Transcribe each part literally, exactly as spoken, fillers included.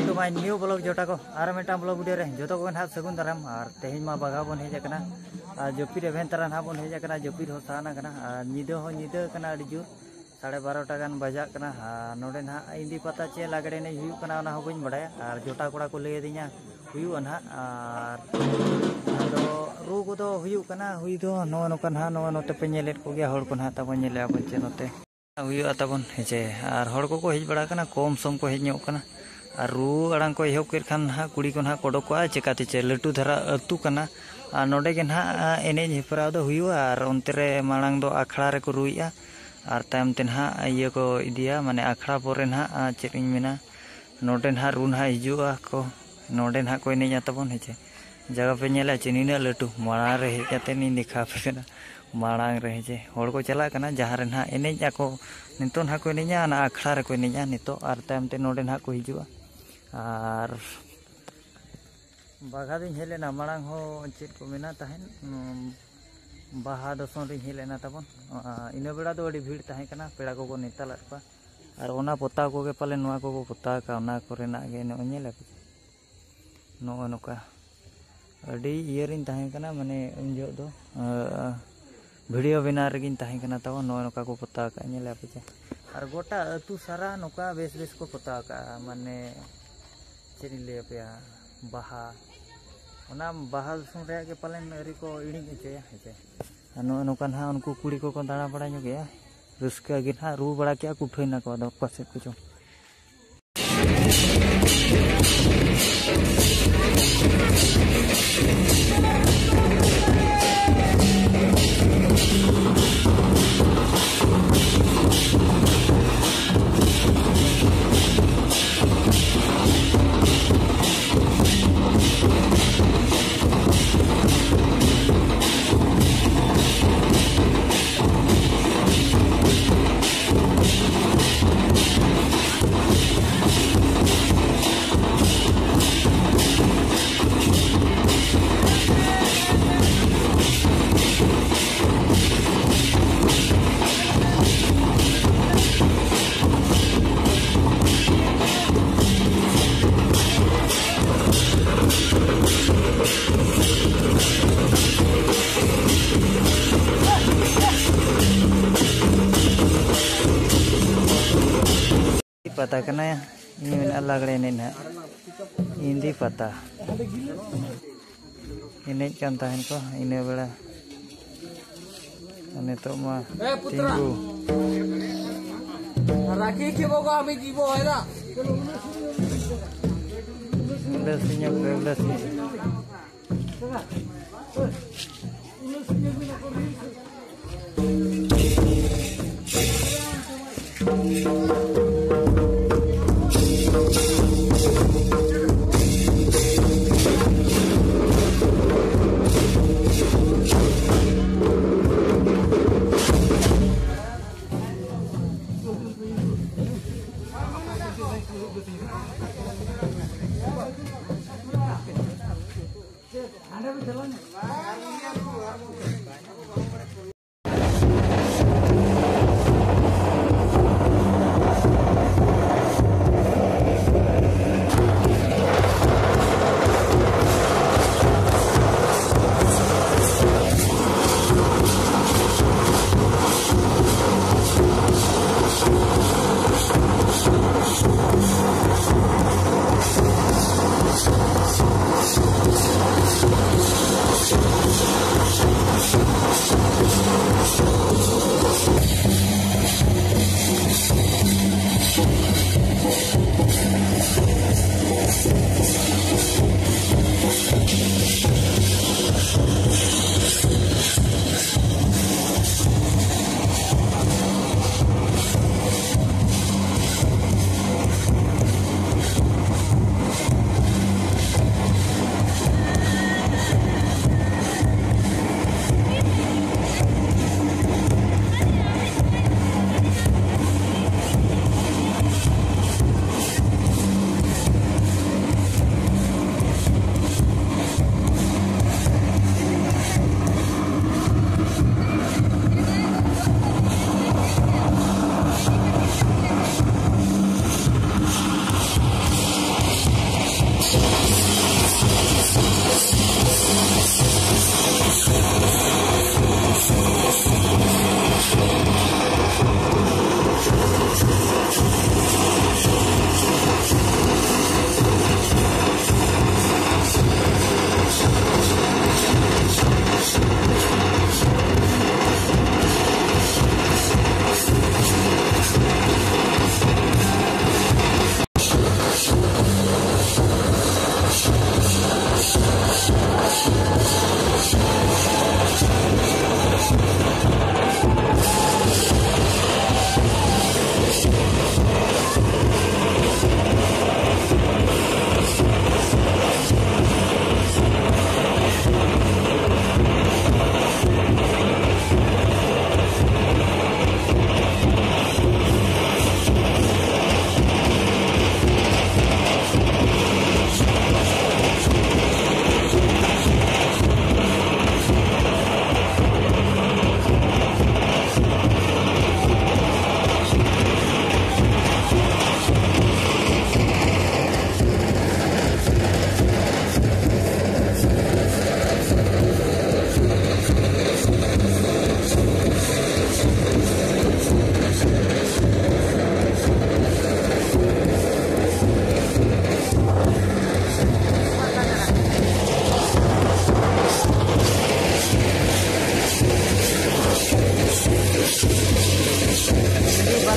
ᱛᱚ ᱢᱟᱭ New blog ᱡᱚᱴᱟ ᱠᱚ, ᱟᱨ ᱢᱤᱫᱴᱟᱝ ᱵᱞᱚᱜ ᱵᱷᱤᱰᱤᱭᱳ ᱨᱮ ᱡᱚᱛᱚ ᱠᱚᱜᱮ ᱱᱟᱦᱟᱜ ᱥᱟᱹᱜᱩᱱ ᱫᱟᱨᱟᱢ᱾ ᱟᱨ ᱛᱮᱦᱮᱧ ᱢᱟ ᱵᱟᱜᱷᱟ ᱵᱚᱱ ᱦᱮᱡ ᱟᱠᱟᱱᱟ, ᱟᱨ ᱡᱟᱹᱯᱤᱫ ᱮᱵᱷᱮᱱ ᱛᱟᱨᱟ ᱱᱟᱦᱟᱜ ᱵᱚᱱ ᱦᱮᱡ ᱟᱠᱟᱱᱟ, ᱡᱟᱹᱯᱤᱫ ᱦᱚᱸ ᱥᱟᱦᱟᱱ ᱟᱠᱟᱱᱟ, ᱟᱨ ᱧᱤᱫᱟᱹ ᱦᱚᱸ ᱧᱤᱫᱟᱹ ᱟᱠᱟᱱᱟ ᱟᱹᱰᱤ ᱡᱳᱨ, ᱥᱟᱲᱮ ᱵᱟᱨᱚᱴᱟ ᱜᱟᱱ ᱵᱟᱡᱟᱜ ᱠᱟᱱᱟ᱾ ᱟᱨ ᱱᱚᱰᱮ ᱱᱟᱦᱟᱜ ᱤᱱᱫᱤ ᱯᱟᱛᱟ ᱪᱮ ᱞᱟᱜᱽᱲᱮ ᱮᱱᱮᱡ ᱦᱩᱭᱩᱜ ᱠᱟᱱᱟ, ᱚᱱᱟ ᱦᱚᱸ ᱵᱟᱹᱧ ᱵᱟᱲᱟᱭᱟ, ᱟᱨ ᱡᱚᱴᱟ ᱠᱚᱲᱟ ᱠᱚ ᱞᱟᱹᱭ ᱟᱹᱫᱤᱧᱟ ᱦᱩᱭᱩᱜᱼᱟ ᱱᱟᱦᱟᱜ᱾ ᱟᱨ ᱟᱫᱚ ᱨᱩ ᱠᱚᱫᱚ ᱦᱩᱭᱩᱜ ᱠᱟᱱᱟ, ᱦᱩᱭ ᱫᱚ ᱱᱚᱜᱼᱚ ᱱᱚᱝᱠᱟ ᱱᱟᱦᱟᱜ, ᱱᱚᱜᱼᱚ ᱱᱚᱛᱮ ᱯᱮ ᱧᱮᱞᱮᱫ ᱠᱚᱜᱮᱭᱟ, ᱦᱚᱲ ᱠᱚ ᱱᱟᱦᱟᱜ ᱛᱟᱵᱚᱱ ᱧᱮᱞᱮᱫᱼᱟ ᱵᱚᱱ ᱪᱮ ᱱᱚᱛᱮ ᱦᱩᱭᱩᱜᱼᱟ ᱛᱟᱵᱚᱱ, ᱦᱮᱸ ᱪᱮ᱾ ᱟᱨ ᱦᱚᱲ ᱠᱚᱠᱚ ᱦᱮᱡ ᱵᱟᱲᱟ ᱠᱟᱱᱟ, ᱠᱚᱢ ᱥᱚᱢ ᱠᱚ ᱦᱮᱡ ᱧᱚᱜ ᱠᱟᱱᱟ᱾ ᱟᱨ ᱨᱩ ᱟᱲᱟᱝ ᱠᱚ ᱮᱦᱚᱵ ᱠᱮᱫ ᱠᱷᱟᱱ ᱱᱟᱦᱟᱜ ᱠᱩᱲᱤ ᱠᱚ ᱱᱟᱦᱟᱜ ᱠᱚ ᱚᱰᱚᱠᱚᱜᱼᱟ, ᱪᱮᱠᱟᱛᱮ ᱪᱮ ᱞᱟᱹᱴᱩ ᱫᱷᱟᱨᱟ ᱟᱹᱛᱩ ᱠᱟᱱᱟ᱾ ᱟᱨ ᱱᱚᱰᱮ ᱜᱮ ᱱᱟᱦᱟᱜ ᱮᱱᱮᱡ ᱦᱮᱯᱨᱟᱣ ᱫᱚ ᱦᱩᱭᱩᱜᱼᱟ᱾ ᱟᱨ ᱚᱱᱛᱮ ᱨᱮ ᱢᱟᱲᱟᱝ ᱫᱚ ᱟᱠᱷᱲᱟ ᱨᱮᱠᱚ ᱨᱩᱭᱮᱫᱼᱟ, ᱟᱨ ᱛᱟᱭᱚᱢ ᱛᱮ ᱱᱟᱦᱟᱜ ᱤᱭᱟᱹ ᱠᱚ ᱤᱫᱤᱭᱟ, ᱢᱟᱱᱮ ᱟᱠᱷᱲᱟ ᱯᱚᱨᱮ ᱱᱟᱦᱟᱜ, ᱟᱨ ᱪᱮᱫ ᱤᱧ ᱢᱮᱱᱟ, ᱱᱚᱰᱮ ᱱᱟᱦᱟᱜ ᱨᱩ ᱱᱟᱦᱟᱜ ᱦᱤᱡᱩᱜᱼᱟ ᱠᱚ, ᱱᱚᱰᱮ ᱱᱟᱦᱟᱜ ᱠᱚ ᱮᱱᱮᱡᱼᱟ ᱛᱟᱵᱚᱱ, ᱦᱮᱸ ᱪᱮ᱾ ᱡᱟᱭᱜᱟ ᱯᱮ ᱧᱮᱞᱟ ᱪᱮ, ᱱᱤᱱᱟᱹᱜ ᱞᱟᱹᱴᱩ ᱢᱟᱲᱟᱝ ᱨᱮ ᱦᱮᱡ ᱠᱟᱛᱮ ᱤᱧ ᱫᱮᱠᱷᱟᱣ ᱟᱯᱮ ᱠᱟᱱᱟ᱾ ᱢᱟᱲᱟᱝ ᱨᱮ, ᱦᱮᱸ ᱪᱮ, ᱦᱚᱲ ᱠᱚ ᱪᱟᱞᱟᱜ ᱠᱟᱱᱟ, ᱡᱟᱦᱟᱸ ᱨᱮ ᱱᱟᱦᱟᱜ ᱮᱱᱮᱡ ᱟᱠᱚ, ᱱᱤᱛᱚᱜ ᱱᱟᱦᱟᱜ ᱠᱚ ᱮᱱᱮᱡᱼᱟ, ᱚᱱᱟ ᱟᱠᱷᱲᱟ ᱨᱮᱠᱚ ᱮᱱᱮᱡᱼᱟ ᱱᱤᱛᱚᱜ, ᱟᱨ ᱛᱟᱭᱚᱢ ᱛᱮ ᱱᱚᱰᱮ ᱱᱟᱦᱟᱜ ᱠᱚ ᱦᱤᱡᱩᱜᱼᱟ᱾ ᱟᱨ ᱵᱟᱜᱷᱟ ᱫᱚᱧ ᱦᱮᱡ ᱞᱮᱱᱟ ᱢᱟᱲᱟᱝ ᱦᱚᱸ, ᱪᱮᱫ ᱠᱚ ᱢᱮᱱᱟ ᱛᱟᱦᱮᱸᱫ, ᱩᱸ, ᱵᱟᱦᱟ ᱫᱚᱥᱚᱱ ᱨᱤᱧ ᱦᱮᱡ ᱞᱮᱱᱟ ᱛᱟᱵᱚᱱ᱾ ᱟᱸ, ᱤᱱᱟᱹ ᱵᱮᱲᱟ ᱫᱚ ᱟᱹᱰᱤ ᱵᱷᱤᱲ ᱛᱟᱦᱮᱸ ᱠᱟᱱᱟ, ᱯᱮᱲᱟ ᱠᱚᱠᱚ ᱱᱮᱣᱛᱟ ᱞᱮᱫ ᱠᱚᱣᱟ᱾ ᱟᱨ ᱚᱱᱟ ᱯᱚᱛᱟᱣ ᱠᱚᱜᱮ ᱯᱟᱞᱮ ᱱᱚᱣᱟ ᱠᱚᱠᱚ ᱯᱚᱛᱟᱣ ᱟᱠᱟᱫ, ᱚᱱᱟ ᱠᱚᱨᱮᱱᱟᱜ ᱜᱮ ᱱᱚᱜᱼᱚᱭ ᱧᱮᱞ ᱟᱯᱮ᱾ ᱱᱚᱜᱼᱚ ᱱᱚᱝᱠᱟ ᱟᱹᱰᱤ ᱤᱭᱟᱹ ᱨᱤᱧ ᱛᱟᱦᱮᱸ ᱠᱟᱱᱟ, ᱢᱟᱱᱮ ᱩᱱ ᱡᱚᱦᱚᱜ ᱫᱚ, ᱟᱸ, ᱵᱷᱤᱰᱤᱭᱳ ᱵᱮᱱᱟᱣ ᱨᱮᱜᱮᱧ ᱛᱟᱦᱮᱸ ᱠᱟᱱᱟ ᱛᱟᱵᱚᱱ᱾ ᱱᱚᱜᱼᱚ ᱱᱚᱝᱠᱟ ᱠᱚ ᱯᱚᱛᱟᱣ ᱟᱠᱟᱫ, ᱧᱮᱞ ᱟᱯᱮ ᱪᱮ᱾ ᱟᱨ ᱜᱚᱴᱟ ᱟᱹᱛᱩ ᱥᱟᱨᱟ ᱱᱚᱝᱠᱟ ᱵᱮᱥ ᱵᱮᱥ ᱠᱚ ᱯᱚᱛᱟᱣ ᱟᱠᱟᱫᱼᱟ, ᱢᱟᱱᱮ ᱪᱮᱫ ᱤᱧ ᱞᱟᱹᱭ ᱟᱯᱮᱭᱟ, ᱵᱟᱦᱟ, ᱚᱱᱟ ᱵᱟᱦᱟ ᱫᱤᱥᱚᱢ ᱨᱮᱭᱟᱜ ᱜᱮ ᱯᱟᱞᱮᱱ ᱟᱹᱨᱤ ᱠᱚ ᱦᱤᱲᱤᱧ ᱦᱚᱪᱚᱭᱟ, ᱦᱮᱸ ᱪᱮ᱾ ᱟᱨ ᱱᱚᱜᱼᱚ ᱱᱚᱝᱠᱟ ᱱᱟᱦᱟᱜ ᱩᱱᱠᱩ ᱠᱩᱲᱤ ᱠᱚᱠᱚ ᱫᱟᱬᱟ ᱵᱟᱲᱟ ᱧᱚᱜᱮᱜᱼᱟ, ᱨᱟᱹᱥᱠᱟᱹ ᱜᱮ ᱱᱟᱦᱟᱜ ᱨᱩ ᱵᱟᱲᱟ ᱠᱮᱜᱼᱟ ᱠᱚ, ᱩᱴᱷᱟᱹᱭ ᱱᱟᱠᱚ ᱟᱫᱚ ᱚᱠᱟ ᱥᱮᱫ ᱠᱚᱪᱚᱝ᱾ ᱯᱟᱛᱟ ᱠᱟᱱᱟ, ᱤᱧ ᱢᱮᱱᱟ ᱞᱟᱜᱽᱲᱮ ᱮᱱᱮᱡ ᱱᱟᱦᱟᱜ, ᱤᱸᱫᱤ ᱯᱟᱛᱟ ᱮᱱᱮᱡ ᱠᱟᱱ ᱛᱟᱦᱮᱱ ᱠᱚ ᱤᱱᱟᱹ ᱵᱮᱲᱟ᱾ ᱟᱨ ᱱᱤᱛᱚᱜ ᱢᱟ ᱛᱤᱸᱜᱩ᱾ ᱨᱟᱠᱷᱤ ᱠᱮ ᱵᱟᱵᱟ, ᱟᱢᱤ ᱡᱤᱵᱚ ᱦᱚᱭᱨᱟ᱾ ᱵᱮᱥ ᱧᱚᱜ ᱯᱮ, ᱵᱮᱥ ᱧᱚᱜ᱾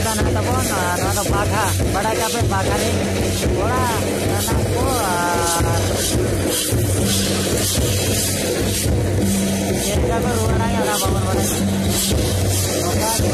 ᱛᱟᱵᱚᱱ, ᱟᱨ ᱱᱚᱣᱟ ᱫᱚ ᱵᱟᱜᱷᱟ, ᱵᱟᱲᱟᱭ ᱜᱮᱭᱟ ᱯᱮ ᱵᱟᱜᱷᱟ ᱨᱮ ᱚᱲᱟᱜ ᱥᱟᱱᱟᱢ ᱠᱚ, ᱟᱨ ᱪᱮᱫ ᱞᱮᱠᱟ ᱠᱚ ᱨᱩᱣᱟᱹᱲᱟ, ᱚᱱᱟ ᱵᱟᱵᱚᱱ ᱵᱟᱲᱟᱭᱟ᱾ ᱱᱚᱝᱠᱟ ᱜᱮ᱾